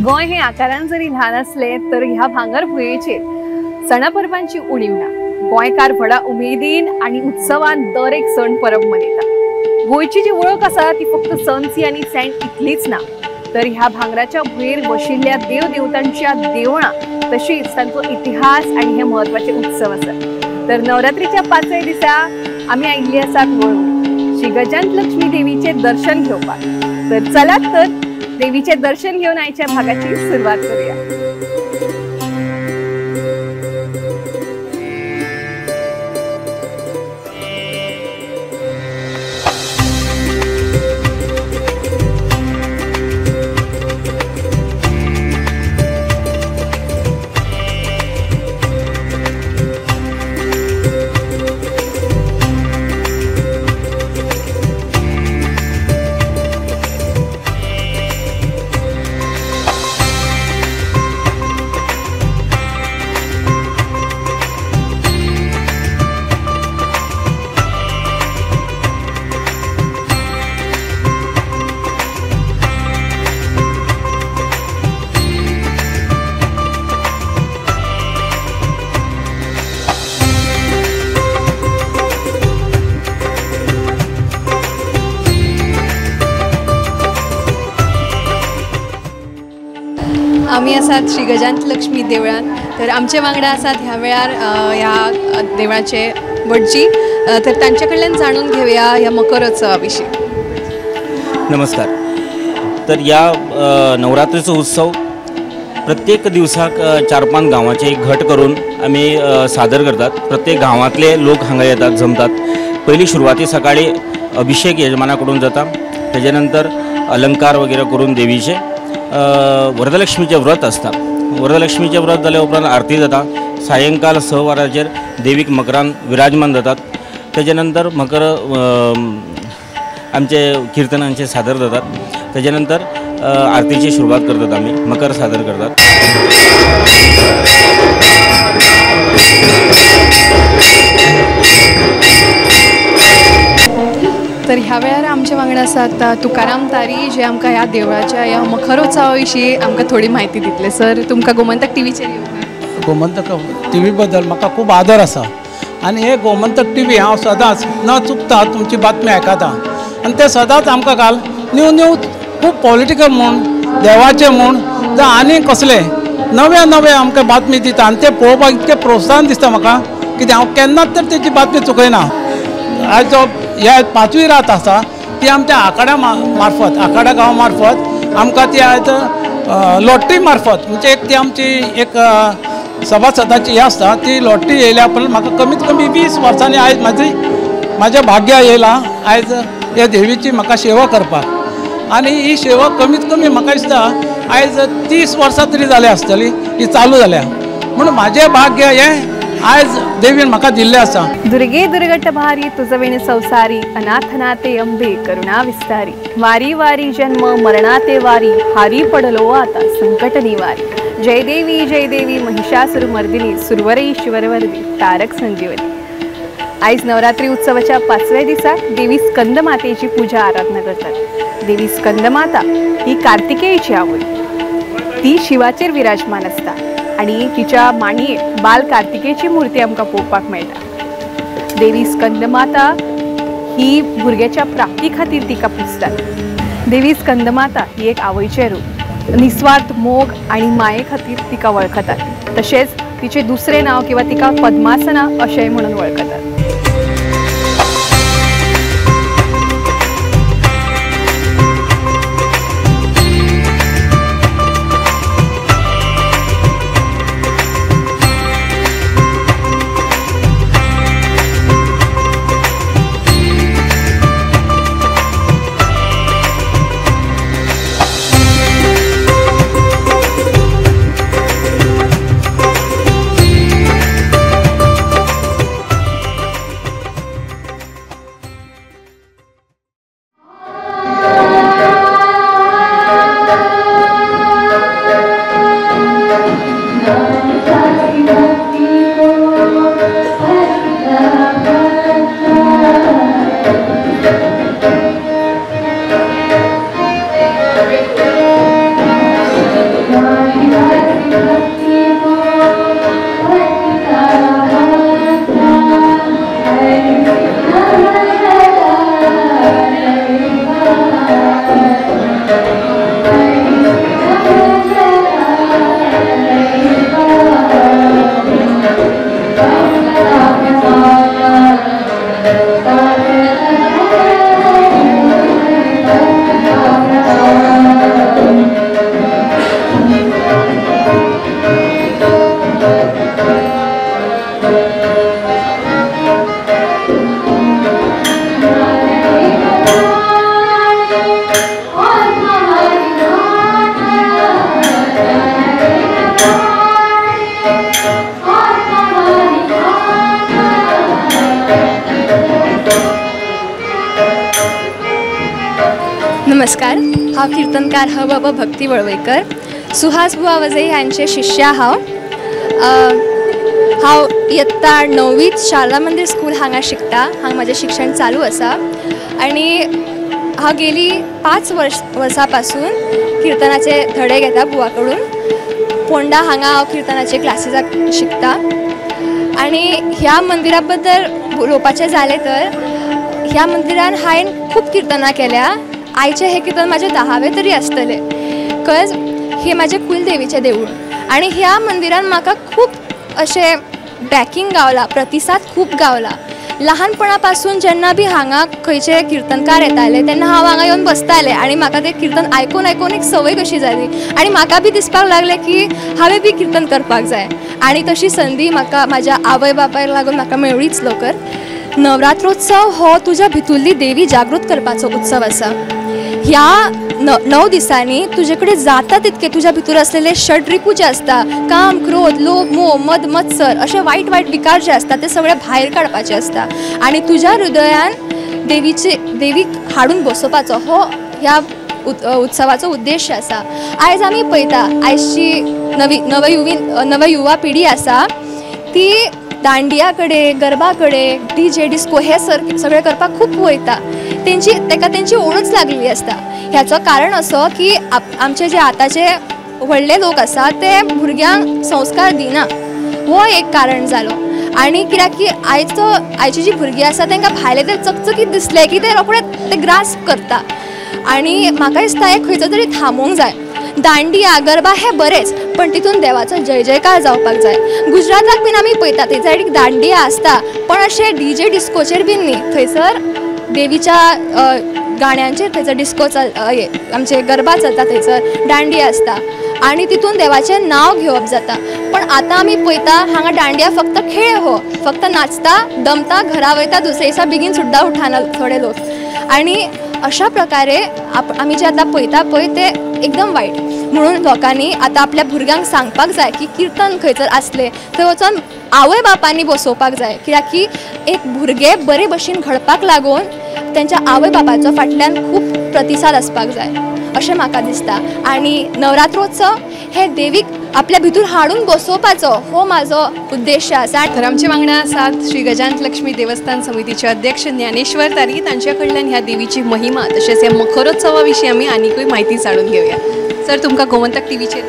गोंय हे आकारान जरी ल्हान असले तर ह्या भांगर भुंयेचेर सणा परबांची उणीव ना। गोंयकार व्हडा उमेदीन आनी उत्सवान दर एक सण परब मनयता। गोंयची जी वळख आसा ती फक्त सनसी आनी सँड इतलीच ना, तर ह्या भांगराच्या भुंयेर बशिल्ल्या देव देवतांच्या देवळां तशीच तांचो इतिहास आनी हे म्हत्वाचे उत्सव आसात। तर नवरात्रीच्या पांचव्या दिसा आमी आयिल्ली आसात वळवय श्री गजांत लक्ष्मी देवीचे दर्शन घेवपाक। तर चलात तर देवीचे दर्शन घेऊन आयच्या भागाची सुरुवात करूया। आमी आसात श्री गजांत लक्ष्मी देवळान। तर आमचे वांगडा आसात ह्या वेळार ह्या देवळाचे भटजी, तर तांचे कडल्यान जाणून घेवया ह्या मकरोत्सवा विशीं। नमस्कार। तर ह्या नवरात्रीचो उत्सव प्रत्येक दिवसाक 4-5 गांवाचे एक घट करून आमी सादर करतात। प्रत्येक गांवांतले लोक हांगा येतात, जमतात। पयली सुरवाती सकाळी अभिषेक यजमाना कडून जाता, तेजे नंतर अलंकार वगैरे करून देवीचे वरदलक्ष्मीचें व्रत आसता। वरदलक्ष्मीचें व्रत जाल्या उपरांत आरती जाता। सायंकाल 6 वरांचेर देवीक मकरान विराजमान जातात। तेजे नंतर मकर आमचे किर्तनांचे सादर जातात। तेजे नंतर आरतीची सुरवात करतात आमी, मकर सादर करतात। तर ह्या वेळार आमचे वांगडा आसात तुकाराम तारी, जे आमकां ह्या देवळाच्या ह्या मखरोत्सवा विशीं आमकां थोडी म्हायती दितले। सर, तुमकां गोमंतक टीव्हीचेर येवंक। गोमंतक टीव्ही बद्दल म्हाका खूब आदर आसा आनी हे गोमंतक टीव्ही हांव सदांच न चुकता तुमची बातमी आयकता आनी ते सदांच आमकां काल न्यू न्यू खूब पॉलिटिकल म्हूण, देवाचे म्हूण, जावं आनी कसले नवे नवे आमकां बातमी दिता आनी ते पळोवपाक इतकें प्रोत्साहन दिसता म्हाका कित्याक हांव केन्नाच तर तेची बातमी चुकयना। आयज जो ह्या 5वी रात आसा ती आमच्या आखाड्या मार्फत, आखाडा गांव मार्फत आमकां ती आयज लॉटरी मार्फत, म्हणजे एक ती आमची एक सभासदाची हे आसता ती लॉटरी येयल्या उपरांत म्हाका कमीत कमी 20 वर्सांनी आयज म्हाजें भाग्य येयलां आयज ह्या देवीची म्हाका सेवा करपाक। आनी ही सेवा कमीत कमी म्हाका दिसता आयज 30 वर्सां तरी जाल्या आसतली ही चालू जाल्या, म्हणून म्हाजें भाग्य हें आयज देवीन म्हाका दिल्लें आसा। दुर्गे दुर्गट भारी तुजवेण संसारी, अनाथनाते अंबे करुणा विस्तारी, वारी वारी जन्म मरणाते वारी, हारी पडलो आता संकट निवारी। जय देवी जय देवी महिषासुर मर्दिनी, सुरवरई शिवरवर्दी तारक संजीवनी। आयज नवरात्री उत्सवाच्या 5व्या दिसा देवी स्कंदमातेची पूजा आराधना करतात। देवी स्कंदमाता ही कार्तिकेयची आवय, ती शिवाचेर विराजमान आसता आनी तिच्या मांडयेर बाल कार्तिकेयची मूर्ती आमकां पळोवपाक मेळटा। देवी स्कंदमाता ही भुरग्याच्या प्राप्ती खातीर तिका पुजतात। देवी स्कंदमाता ही एक आवयचें रूप, निस्वार्थ मोग आनी माये खातीर तिका वळखतात। तशेंच तिचें दुसरें नांव किंवा तिका पद्मासना अशेंय म्हणून वळखतात। हांव कीर्तनकार ह ब भक्ती वळवयकर, सुहास बुवा वझे ह्यांचे शिष्य हांव. हांव इयत्ता 9वीत शारदा मंदीर स्कूल हांगा शिकता. हांगा म्हाजें शिक्षण चालू आसा आनी हांव गेली 5 वर्सां पासून किर्तनाचे धडे घेता बुवा कडून. पोंडा हांगा हांव किर्तनाचे क्लासीसाक शिकता. आनी ह्या मंदिरा बद्दल उलोवपाचें जालें तर ह्या मंदिरान हांवें खूब किर्तनां केल्या. आयचें हें किर्तन म्हाजें 10वें तरी आसतलें, कॉज हें म्हाजें कुलदेवीचें देवूळ आनी ह्या मंदिरान म्हाका खूब अशें बॅकिंग गावला, प्रतिसाद खूब गावला. लहानपणा पासून जेन्ना बी हांगा खंयचे किर्तनकार येताले तेन्ना हांव हांगा येवन बसतालें आनी म्हाका तें किर्तन आयकून आयकून एक संवय कशी जाली आनी म्हाका बी दिसपाक लागलें की हांवें बी किर्तन करपाक जाय. आनी तशी संदी म्हाका म्हाज्या आवय बापायक लागून म्हाका मेळ्ळीच लवकर. नवरात्रोत्सव हो तुज्या भितुल्ली देवी जागृत करपाचो उत्सव आसा. ह्या 9 दिसांनी तुजे कडेन जाता तितके तुज्या भितर आसलेले षडरिपू जे आसता, काम, क्रोध, लोभ, मोह, मद, मत्सर अशे वायट वायट विकार जे आसता ते सगळे भायर काडपाचे आसता आनी तुज्या हृदयान देवीचे देवीक हाडून बसोवपाचो हो ह्या उत्सवाचो उद्देश आसा. आयज आमी पळयता आयची नवी नवयुवा पिढी आसा ती दांडिया कडेन, गरबा कडेन, डी जे डिस्को हे सगळें करपाक खूब वयता. तेंची तेका तेंची ओडूच लागलेली आसता. ह्याचो कारण असो की आमचे जे आतांचे व्हडले लोक आसा ते भुरग्यांक संस्कार दिना, हो एक कारण जालो. आनी कित्याक की आयची जी भुरगीं आसा तांकां भायले ते चकचकीत दिसले की ते रोखडे ते ग्रास्प करता. आनी म्हाका दिसता हें खंयचो तरी थांबोवंक जाय. दांडिया गरबा हे बरेच, पण तितून देवाचो जय जयकार जावपाक जाय. गुजराताक बीन आमी पळयता थंयसर एक दांडिया आसता, पण अशें डी जे डिस्कोचेर बीन न्ही, थंयसर देवीच्या गाण्यांचेर थंयसर डिस्को आमचे गरबा चलता, थंयसर दांडिया आसता आनी तितून देवाचें नांव घेवप जाता. पण आतां आमी पळयता हांगा दांडिया फक्त खेळ, हो फक्त नाचता, दमता, घरा वयता, दुसरे दिसा बेगीन सुद्दां उठाना थोडे लोक. आनी अशा प्रकारे आमी जे आतां पळयता पळय ते एकदम वायट. म्हणून लोकांनी आतां आपल्या भुरग्यांक सांगपाक जाय की किर्तन खंयसर आसलें थंय वचोन आवय बापांनी बसोवपाक जाय, कित्याक की एक भुरगें बरे भशेन घडपाक लागून तेंच्या आवय बापाचो फाटल्यान खूब प्रतिसाद आसपाक जाय अशें म्हाका दिसता. आनी नवरात्रोत्सव हे देवीक आपल्या भितर हाडून बसोवपाचो हो म्हाजो उद्देश आसा. तर आमचे वांगडा आसात श्री गजांत लक्ष्मी देवस्थान समितीचे अध्यक्ष ज्ञानेश्वर तारी. तांच्या कडल्यान ह्या देवीची महिमा तशेंच ह्या मखरोत्सवा विशीं आमी आनीकूय म्हायती जाणून घेवया. सर, तुमकां गोमंतक टीव्हीचेर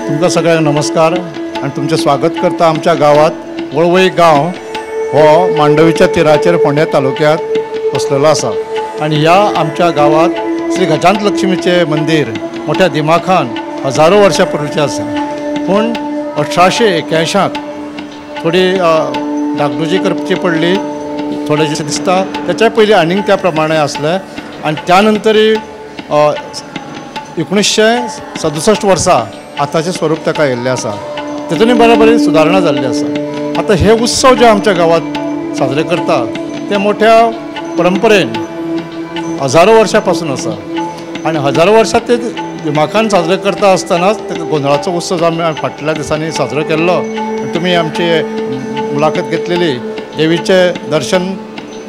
तुमकां सगळ्यांक नमस्कार आनी तुमचें स्वागत करता आमच्या गांवांत. वळवय गांव हो मांडवीच्या तिराचेर फोंड्या तालुक्यांत वसलेलो आसा आनी ह्या आमच्या गांवांत श्री गजांत लक्ष्मीचें मंदीर मोठ्या दिमाखान हजारो वर्सां पूर्वीचें आसा. पूण 1881 थोडी डागडुजी करची पडली, थोडें दिसता तेच्या पयलीं आनीक त्या प्रमाणे आसलें आनी त्या नंतरय 1967 वर्सा आतांचें स्वरूप ताका येयल्लें आसा. तेतूनय बऱ्या बरी सुदारणा जाल्ली आसा. आतां हे उत्सव जे आमच्या गांवांत साजरे करता ते मोठ्या परंपरेन हजारो वर्सां पासून आसा आनी हजारो वर्सां ते दिमाखान साजरे करता आसतनाच ताका गोंदळाचो उत्सव जो आमी फाटल्या दिसांनी साजरो केल्लो आनी तुमी आमची मुलाखत घेतलेली, देवीचें दर्शन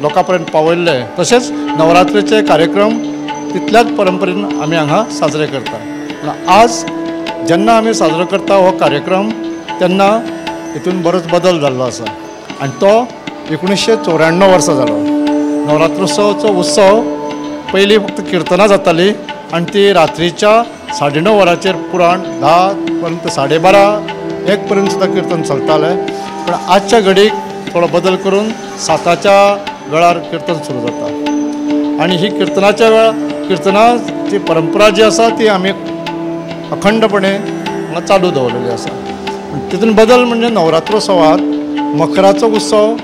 लोकां पर्यंत पावयल्लें, तशेंच नवरात्रेचे कार्यक्रम तितल्याच परंपरेन आमी हांगा साजरे करता. आज जेन्ना आमी साजरो करता हो कार्यक्रम तेन्ना हितून बरोच बदल जाल्लो आसा आनी तो 1994 वर्सा जालो. नवरात्रोत्सवाचो उत्सव पयलीं फक्त किर्तनां जातालीं आनी ती रात्रीच्या 9:30 वरांचेर पुराण 10 पर्यंत 12:30 1 पर्यंत सुद्दां किर्तन चलतालें. पण आजच्या घडीक थोडो बदल करून 7च्या वेळार किर्तन सुरू जाता आनी ही किर्तनाच्या वेळार किर्तनाची परंपरा जी आसा ती आमी अखंडपणे हांगा चालू दवरलेली आसा. तितून बदल म्हणजे नवरात्रोत्सवात मखराचो उत्सव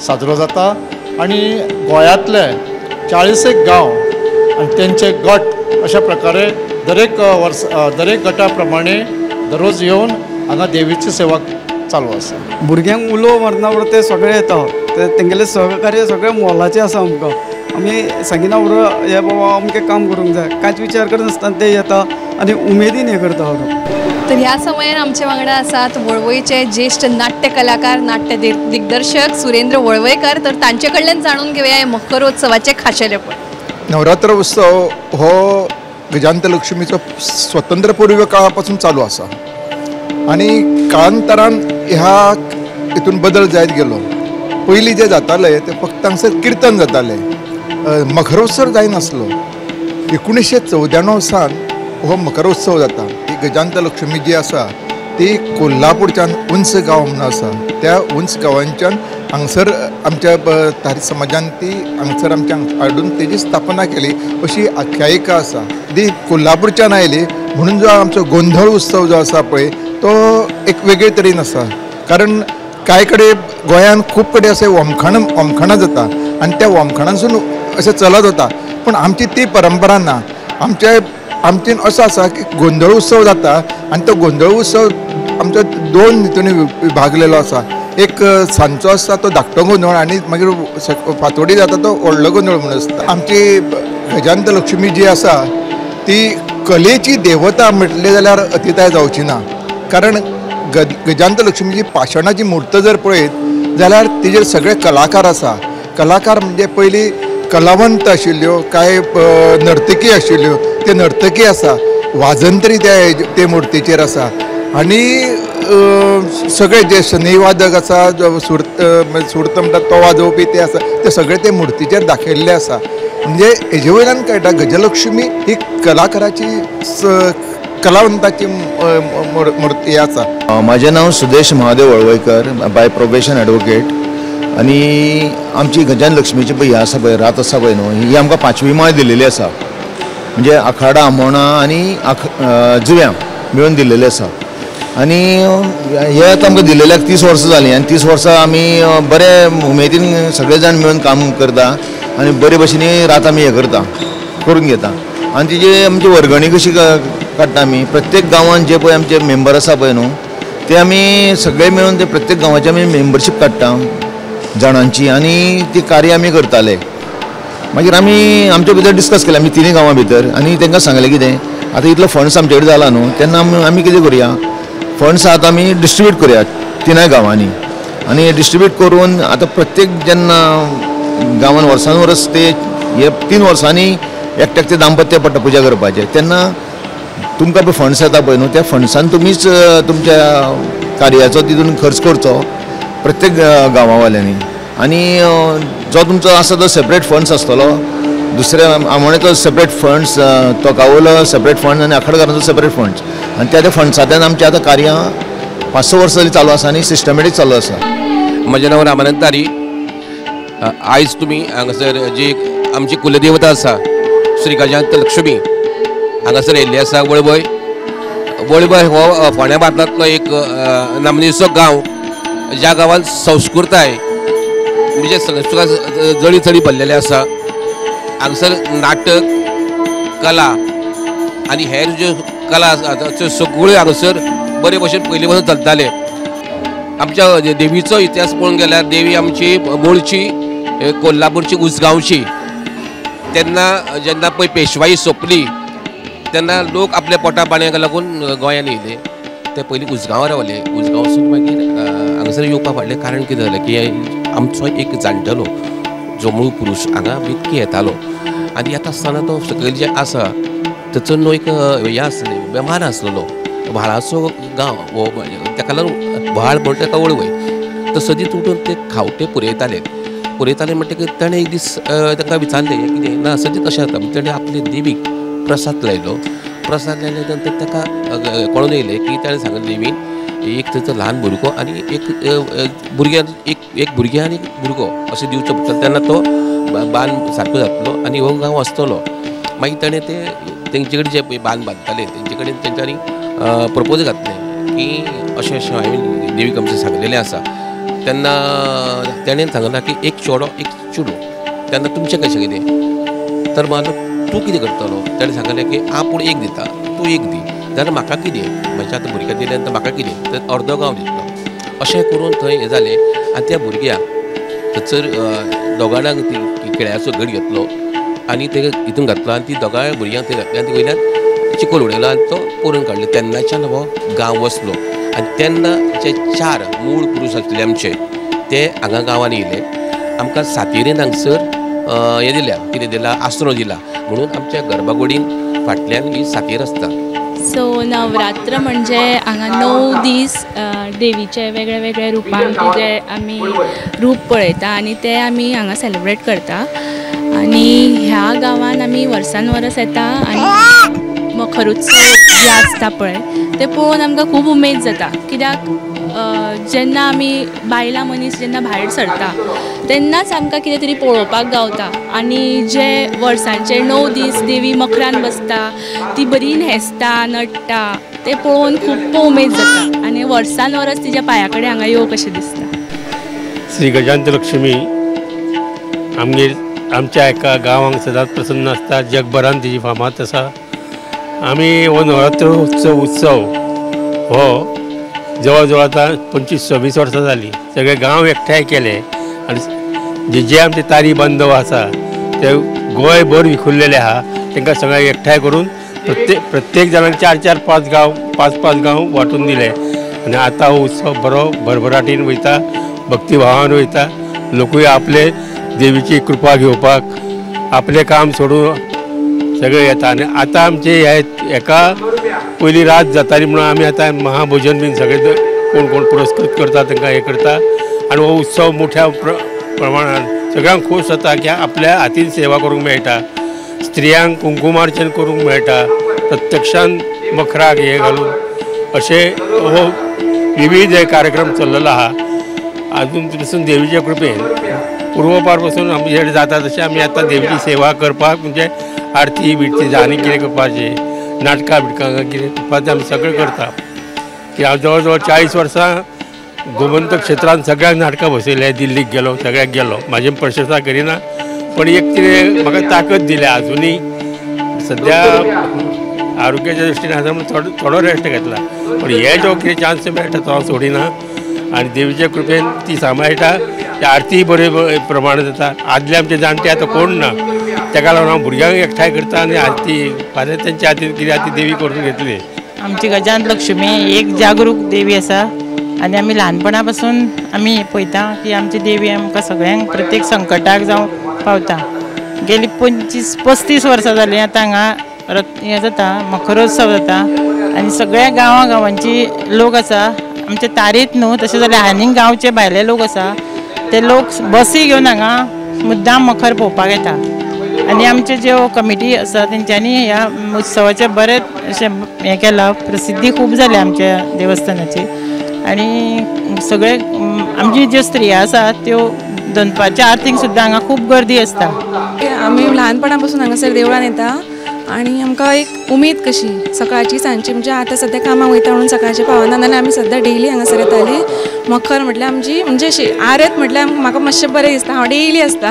साजरो जाता आनी गोंयांतले 40 गांव आनी तेंचे गट अशा प्रकारे दरेक वर्स दरेक गटा प्रमाणे दररोज येवन हांगा देवीची सेवा चालू आसा. भुरग्यांक उलो मारना बरोबर ते सगळे येता, ते तेंगेलें सहकार्य सगळें मोलाचें आसा. आमकां आमी सांगिना बरोबर हे बाबा अमकें काम करूंक जाय कांयच विचार करनासतना ते येता आनी उमेदीन हें करता. तर ह्या समयार आमचे वांगडा आसात वळवयचे ज्येश्ठ नाट्य कलाकार, नाट्य दिग्दर्शक सुरेंद्र वळवयकर. तर तांचे कडल्यान जाणून घेवया हे मखरोत्सवाचे खाशेलेपण. नवरात्र उत्सव हो गजांत लक्ष्मीचो स्वतंत्रपूर्व काळा पासून चालू आसा आनी काळांतरान ह्या हितून बदल जायत गेलो. पयलीं जे जाताले ते फक्त हांगसर किर्तन जातालें, मखरोत्सव जायनासलो. 1994 सावन हो मखरोत्सव जाता. ही गजांत लक्ष्मी जी आसा ती कोल्हापूरच्यान उंच गांव म्हणून आसा, त्या उंच गांवांच्यान हांगसर आमच्या तारी समाजान ती हांगसर आमच्या हाडून तेजी स्थापना केली अशी आख्यायिका आसा. ती कोल्हापूरच्यान आयली म्हणून जो आमचो गोंधळ उत्सव जो आसा पळय तो एक वेगळे तरेन आसा. कारण कांय कडेन गोंयांत खूब कडेन अशें होमखणां जाता आनी त्या होमखणांसून अशें चलत वता, पूण आमची ती परंपरा ना. आमचेन असो आसा की गोंधळ उत्सव जाता आनी तो गोंधळ उत्सव आमचो दोन हितून विभागलेलो आसा. एक सांजचो आसता तो धाकटो गोंधळ आनी मागीर फांतोडी जाता तो व्हडलो गोंधळ म्हणून आसता. आमची गजांत लक्ष्मी जी आसा ती कलेची देवता म्हटलें जाल्यार अतिताय जावची ना. कारण गजांत लक्ष्मीची पाषाणाची मूर्त जर पळयत जाल्यार तिजेर सगळे कलाकार आसा. कलाकार म्हणजे पयलीं कलावंत आशिल्ल्यो, कांय नर्तकी आशिल्ल्यो, ते नर्तकी आसा, वाजंत्री ते मुर्तीचेर आसा आनी सगळे जे शनिवादक आसा, जो सुर्त म्हणटा तो वाजोवपी ते आसा, ते सगळे ते मुर्तीचेर दाखयल्ले आसा. म्हणजे हेजे वयल्यान कळटा गजलक्ष्मी ही कलाकाराची कलावंताची मूर्ती आसा. म्हाजें नांव Sudesh Mahadev Valvaikar, by profession advocate. आनी आमची गजान लक्ष्मीची पळय ही आसा पळय रात आसा पळय न्हू, ही आमकां पांचवी माळ दिलेली आसा. म्हणजे आखाडा, आमोणा आनी जुव्यां मेळून दिलेली आसा. आनी हे आतां आमकां दिलेल्याक 30 वर्सां जालीं आनी 30 वर्सां आमी बरे उमेदीन सगळे जाण मेळून काम करता आनी बरे भशेन रात आमी हें करता, करून घेता. आनी तिजी आमची वर्गणी कशी काडटा आमी, प्रत्येक गांवांत जे पळय आमचे मेंबर आसा पळय न्हू ते आमी सगळे मेळून ते प्रत्येक गांवाची आमी मेंबरशीप काडटा जाणांची आनी ती कार्य आमी करताले. मागीर आमी आमचे भितर डिस्कस केलें आमी तिनूय गांवां भितर आनी तांकां सांगलें कितें आतां इतलो फंड्स आमचे कडेन जाला न्हू, तेन्ना आमी कितें करुया, फंड्स आतां आमी डिस्ट्रिब्यूट करुया तिनूय गांवांनी. आनी डिस्ट्रिब्यूट करून आतां प्रत्येक जेन्ना गांवान वर्सान वर्स ते हे 3 वर्सांनी एकट्याक ते दाम्पत्य पडटा पुजा करपाचें, तेन्ना तुमकां पळय फंड्स येता पळय न्हू त्या फंड्सान तुमीच तुमच्या कार्याचो तितून खर्च करचो प्रत्येक गांवावाल्यांनी. आनी जो तुमचो आसा तो सेपरेट फंड्स आसतलो, दुसऱ्या आमोण्याचो सेपरेट फंड्स, तोकावलो सेपरेट फंड्स आनी आखाडकारांचो सेपरेट फंड्स. आनी त्या फंड्सांतल्यान आमचीं आतां कार्यां 5-6 वर्सां जालीं चालू आसा आनी सिस्टमॅटीक चालू आसा. म्हजें नांव रामानंद तारी. आयज तुमी हांगासर जी आमची कुलदेवता आसा श्री गजांत लक्ष्मी हांगासर येयल्ली आसा वळवय. वळवय हो फोंड्या बार्देसांतलो एक नामनेचो गांव, ज्या गांवांत संस्कृताय म्हणजे संस्कृताय जळी चडी भरलेली आसा. हांगासर नाटक, कला आनी हेर ज्यो कला आसा त्यो सगळ्यो हांगासर बरे भशेन पयलीं पासून चलताले. आमच्या देवीचो इतिहास पळोवंक गेल्यार देवी आमची मुळची कोल्हापूरची उजगांवची. तेन्ना जेन्ना पळय पेशवाई सोंपली तेन्ना लोक आपल्या पोटा पाणयाक लागून गोंयांत येयले. ते पयलीं उजगांवां रावले, उजगांवसून मागीर हांगासर येवपा फाटलें कारण कितें जालें की आमचो एक जाणटेलो जो मूळ पुरूश हांगा बेतकी येतालो आनी येता आसतना तो सकयल जे आसा थंयसर न्हू एक हें आसलें, बेमार आसलेलो, व्हाळाचो गांव हो, ताका लागून व्हाळ म्हणटा ताका वळवय. तर सदींच उठून ते खावटे पुरयताले पुरयताले म्हणटकीर ताणें एक दीस तांकां विचारलें हें कितें ना सदींच अशें जाता. ताणें आपले देवीक प्रसाद लायलो. प्रसाद लायले नंतर ताका कळून येयलें की ताणें सांगलें देवीन एक थंयचो ल्हान भुरगो आनी एक भुरग्यान एक भुरगें आनी एक भुरगो अशें दिवचो पडटा, तेन्ना तो बांद सारको जातलो आनी हो गांव आसतलो. मागीर ताणें ते तेंचे कडेन जे बांद बांदताले तेंचे कडेन तेंच्यांनी प्रपोज घातलें की अशें अशें हांवें देवीक आमचें सांगलेलें आसा. तेन्ना तेणें सांगलां की एक चेडो एक चेडूं, तेन्ना तुमचें कशें कितें, तर मागीर तूं कितें करतलो? ताणें सांगलें की हांव पूण एक दिता, तूं एक दी, जाल्यार म्हाका कितें, म्हज्या आतां भुरग्याक दिलें नंतर म्हाका कितें, तर अर्दो गांव दितलो. अशें करून थंय हें जालें आनी त्या भुरग्याक थंयसर दोगांक ती केळ्याचो घड घेतलो आनी ते हितून घातलो आनी ती दोगांय भुरग्यांक थंय घातली आनी वयल्यान चिकोल उडयलो आनी तो पुरून काडलो. तेन्नाच्यान हो गांव वसलो आनी तेन्ना जे 4 मूळ पुरूश आसले आमचे ते हांगा गांवांत येयले. आमकां सातेरीन हांगसर हें दिल्या, कितें दिला, आसरो दिला म्हणून आमच्या गर्भकुडीन फाटल्यान ही सातेर आसता. सो नवरात्र म्हणजे हांगा 9 दीस देवीचे वेगळे वेगळे रुपान जे आमी रूप पळयता आनी ते आमी हांगा सेलिब्रेट करता. आनी ह्या गांवान आमी वर्सान वर्स येता आनी मखरोत्सव जे आसता पळय ते पळोवन आमकां खूब उमेद जाता. कित्याक जेन्ना आमी बायलां मनीस जेन्ना भायर सरता तेन्नाच आमकां कितें तरी पळोवपाक गावता. आनी जे वर्सांचे 9 दीस देवी मखरान बसता, ती बरी न्हेसता नट्टा, ते पळोवन खूब उमेद जाता आनी वर्सान वर्स तिच्या पांया कडेन हांगा येवं कशें दिसता. श्री गजांत लक्ष्मी आमगेर आमच्या एका गांवांक सदांच प्रसन्न आसता. जगभरान तिची फामाद आसा. आमी हो नवरात्र उत्सव हो जवळ जवळ आतां 25-26 वर्सां जालीं. सगळे गांव एकठांय केले आनी जे जे आमचे तारी बांधव आसा ते गोंयभर विखुरलेले आहा तांकां सगळे एकठांय करून प्रत्येक जाणांक 4-4, 5 गांव, 5-5 गांव वांटून दिले आनी आतां हो उत्सव बरो भरभराटीन वयता, भक्तिभावान वयता. लोकूय आपले देवीची कृपा घेवपाक आपलें काम सोडून सगळे येता. आनी आतां आमचे हे एका पयली रात जाताली म्हणून आमी आतां महाभोजन बीन सगळे कोण कोण पुरस्कृत करता तांकां हें करता. आनी हो उत्सव मोठ्या प्रमाणान सगळ्यांक खोस जाता की आपल्या हातीन सेवा करूंक मेळटा, स्त्रियांक कुंकुमार्चन करूंक मेळटा, प्रत्यक्षान मखराक हे घालून अशें हो विविध हे कार्यक्रम चल्लेलो आहा. आजून पसून देवीच्या कृपेन पुर्वपार पासून आमचे जाता तशें आमी आतां देवीची सेवा करपाक म्हणजे आरती बिरती आनी कितें करपाचें, नाटकां बिटकां कितें करपाचें आमी सगळें करता. की हांव जवळ जवळ 40 वर्सां गोमंतक क्षेत्रान सगळ्यांक नाटकां बसयलें. दिल्लीक गेलो, सगळ्याक गेलो. म्हाजी प्रशंसा करिना पण एक कितें म्हाका ताकद दिल्या. आजुनूय सद्या आरोग्याच्या दृश्टीन आसा म्हणून थोडो रेस्ट घेतला, पण हे जो कितें चान्स मेळटा तो हांव सोडिना आनी देवीच्या कृपेन ती सांबाळटा. आरती बरे प्रमाणे जाता. आदले आमचे जाणटे आतां कोण ना, ताका लागून हांव भुरग्यांक एकठांय करता आनी आरती फाल्यां तेंच्या हातीन कितें आती देवी करून घेतली. आमची गजांत लक्ष्मी एक जागरूक देवी आसा आनी आमी ल्हानपणा पासून आमी पळयता की आमची देवी आमकां सगळ्यांक प्रत्येक संकटाक जावं पावता. गेली 25-35 वर्सां जालीं आतां हांगा हें जाता, मखरोत्सव जाता आनी सगळ्या गांवां गांवांची लोक आसा. आमचे तारीत न्हू तशें जाल्यार आनीक गांवचे भायले लोक आसा, ते लोक बसी घेवन हांगा मुद्दाम मखर पळोवपाक येता. आनी आमचे ज्यो कमिटी आसा तेंच्यांनी ह्या उत्सवाचें बरें अशें हें केलां, प्रसिद्धी खूब जाल्या आमच्या देवस्थानाची. आनी सगळे आमची ज्यो स्त्रिया आसा त्यो दनपारच्या आरतीक सुद्दां हांगा खूब गर्दी आसता. आमी ल्हानपणा पासून हांगासर देवळान येता आनी आमकां एक उमेद कशी सकाळची सांजची, म्हणजे आतां सद्या कामाक वयता म्हणून सकाळचें पावना, नाल्यार आमी सद्या डेली हांगासर येताली. मखर म्हटल्यार आमची म्हणजे अशी आरत म्हटल्यार म्हाका मातशें बरें दिसता, हांव डेली आसता.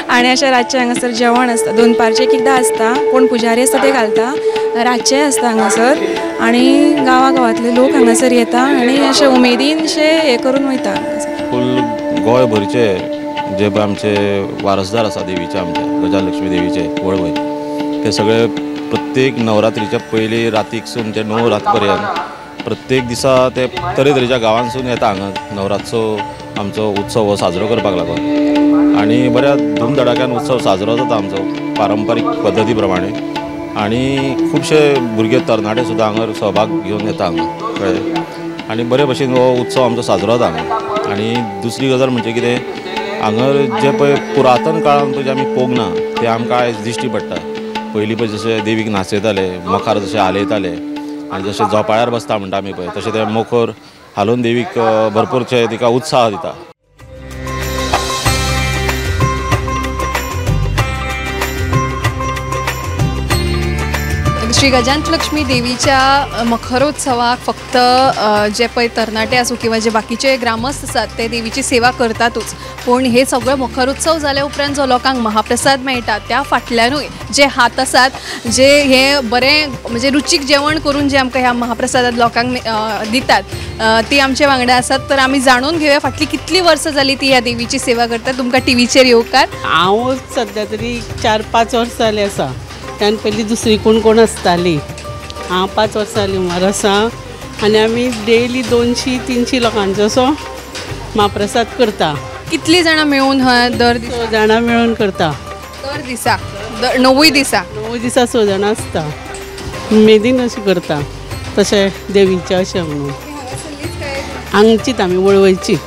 आनी अशें रातचें हांगासर जेवण आसता, दनपारचें एक एकदां आसता, कोण पुजारी आसता ते घालता, रातचेंय आसता हांगासर. आनी गांवा गांवांतले लोक हांगासर येता आनी अशें उमेदीन अशें हें करून वयता हांगासर. फूल गोंयभरचे जे आमचे वारसदार आसा देवीचे, आमचे गजान लक्ष्मी देवीचे वळवय, ते सगळे प्रत्येक नवरात्रीच्या पयली रातीकसून ते 9 रात पर्यंत प्रत्येक दिसा ते तरेतरेच्या गांवांसून येता हांगा नवरात्सव आमचो उत्सव हो साजरो करपाक लागून. आनी बऱ्या धुमधडाक्यान उत्सव साजरो जाता आमचो पारंपारीक पद्दती प्रमाणे. आनी खुबशे भुरगे तरणाटे सुद्दां हांगा सहभाग घेवन येता हांगा, कळ्ळें. आनी बरे भशेन हो उत्सव आमचो साजरो जाता हांगा. आनी दुसरी गजाल म्हणजे कितें, हांगा जे पळय पुरातन काळान पळय जे आमी पोगना ते आमकां आयज दिश्टी पडटा. पयलीं पळय जशें देवीक नाचयताले, मखार जशें हालयताले आनी जशें झोपाळ्यार बसता म्हणटा आमी पळय, तशें ते मखर हालोवन देवीक भरपूरशे तिका उत्साह दिता. श्री गजांत लक्ष्मी देवीच्या मखरोत्सवाक फक्त जे पळय तरणाटे आसूं किंवा जे बाकीचे ग्रामस्थ आसात ते देवीची सेवा करतातूच, पूण हे सगळे मखरोत्सव जाल्या उपरांत जो लोकांक महाप्रसाद मेळटा त्या फाटल्यानूय जे हात आसात, जे हे बरें म्हणजे रुचीक जेवण करून जे आमकां ह्या महाप्रसादात लोकांक दितात ती आमचे वांगडा आसात. तर आमी जाणून घेवया फाटली कितली वर्सां जाली ती ह्या देवीची सेवा करतात. तुमकां टीव्हीचेर येवकार. हांव सद्या तरी 4-5 वर्सां जालीं आसा. त्यान पयलीं दुसरी कोण कोण आसताली. हांव 5 वर्सां जालीं उमर आसा आनी आमी डेली 200-300 लोकांचो असो म्हाप्रसाद करता. कितली जाणां मेळून? हय, दर दिसा जाणां मेळून करता. दर दिसा णवूय दिसा? 9 दिसा 6 जाणां आसता, उमेदीन अशें करता तशें देवीचें अशें म्हणून. हांगचीच आमी वळवयचीच.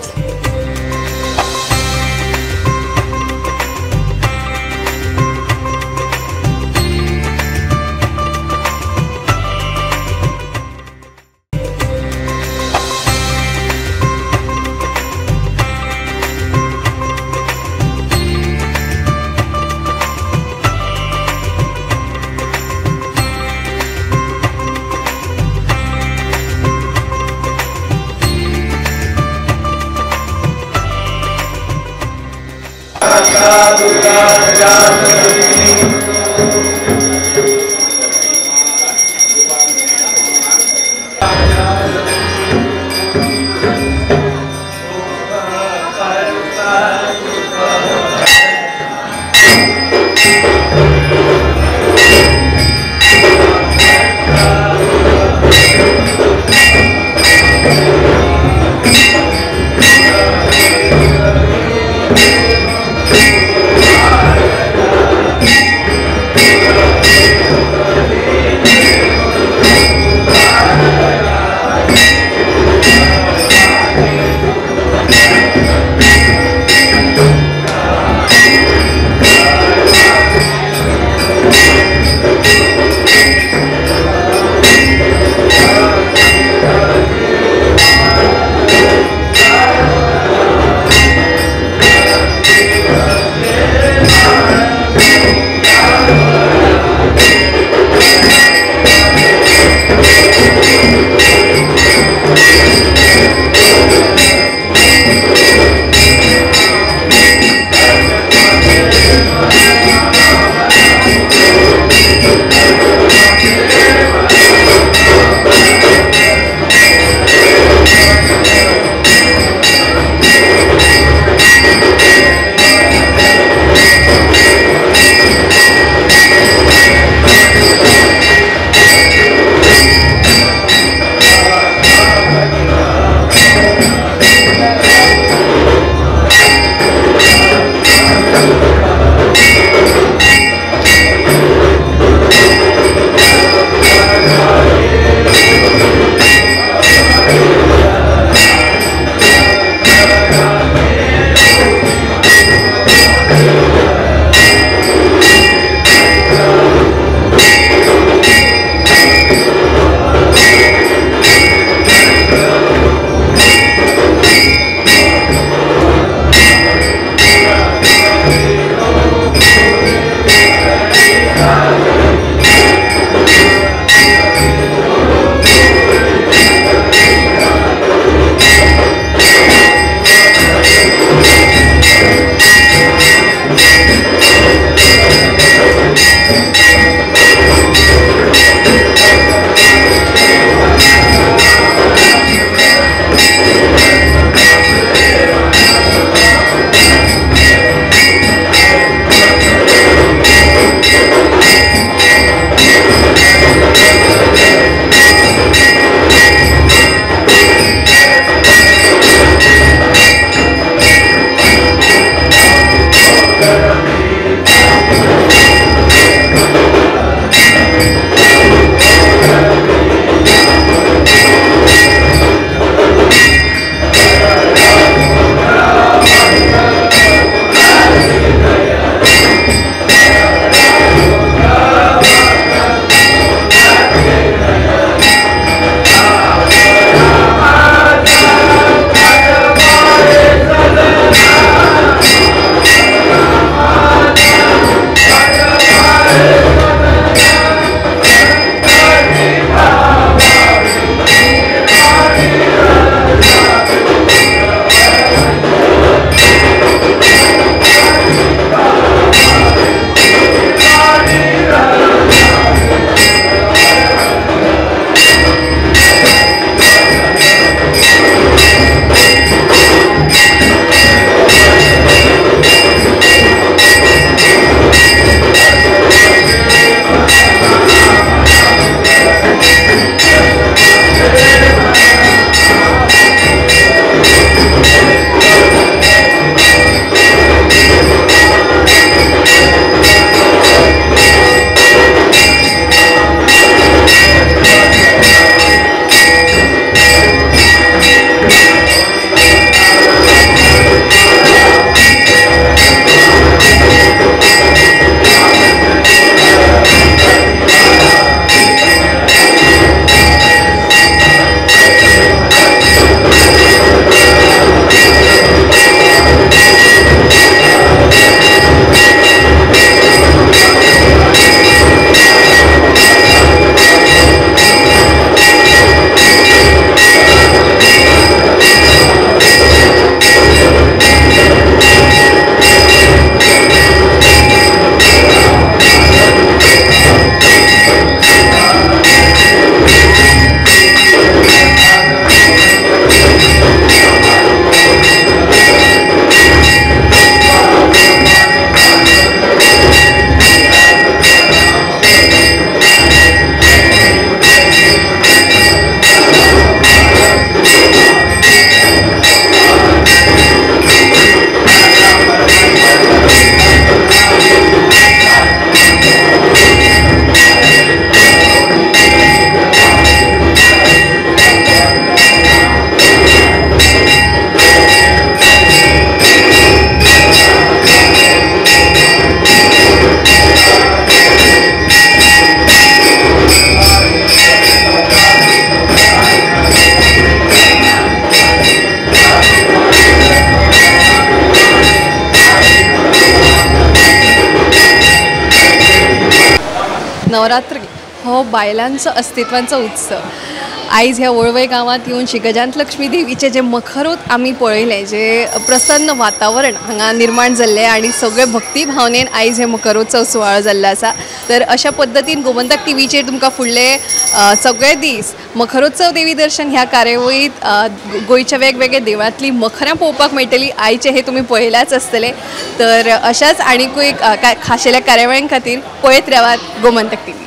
नवरात्री हो बायलांचो अस्तित्वांचो उत्सव. आयज ह्या वळवय गांवांत येवन श्री गजांत लक्ष्मी देवीचें जें मखरोत आमी पळयलें, जें प्रसन्न वातावरण हांगा निर्माण जाल्लें आनी सगळे भक्ती भावनेन आयज हे मखरोत्सव सुवाळो जाल्लो आसा. तर अशा पद्दतीन गोमंतक टीव्हीचेर तुमकां फुडले सगळे दीस मखरोत्सव देवी दर्शन ह्या कार्यावळींत गोंयच्या वेगवेगळ्या देवळांतलीं मखरां पळोवपाक मेळटलीं. आयचें हें तुमी पळयल्याच आसतलें. तर अशाच आनीकूय खाशेल्या कार्यावळीं खातीर पळयत रावात गोमंतक टीव्ही.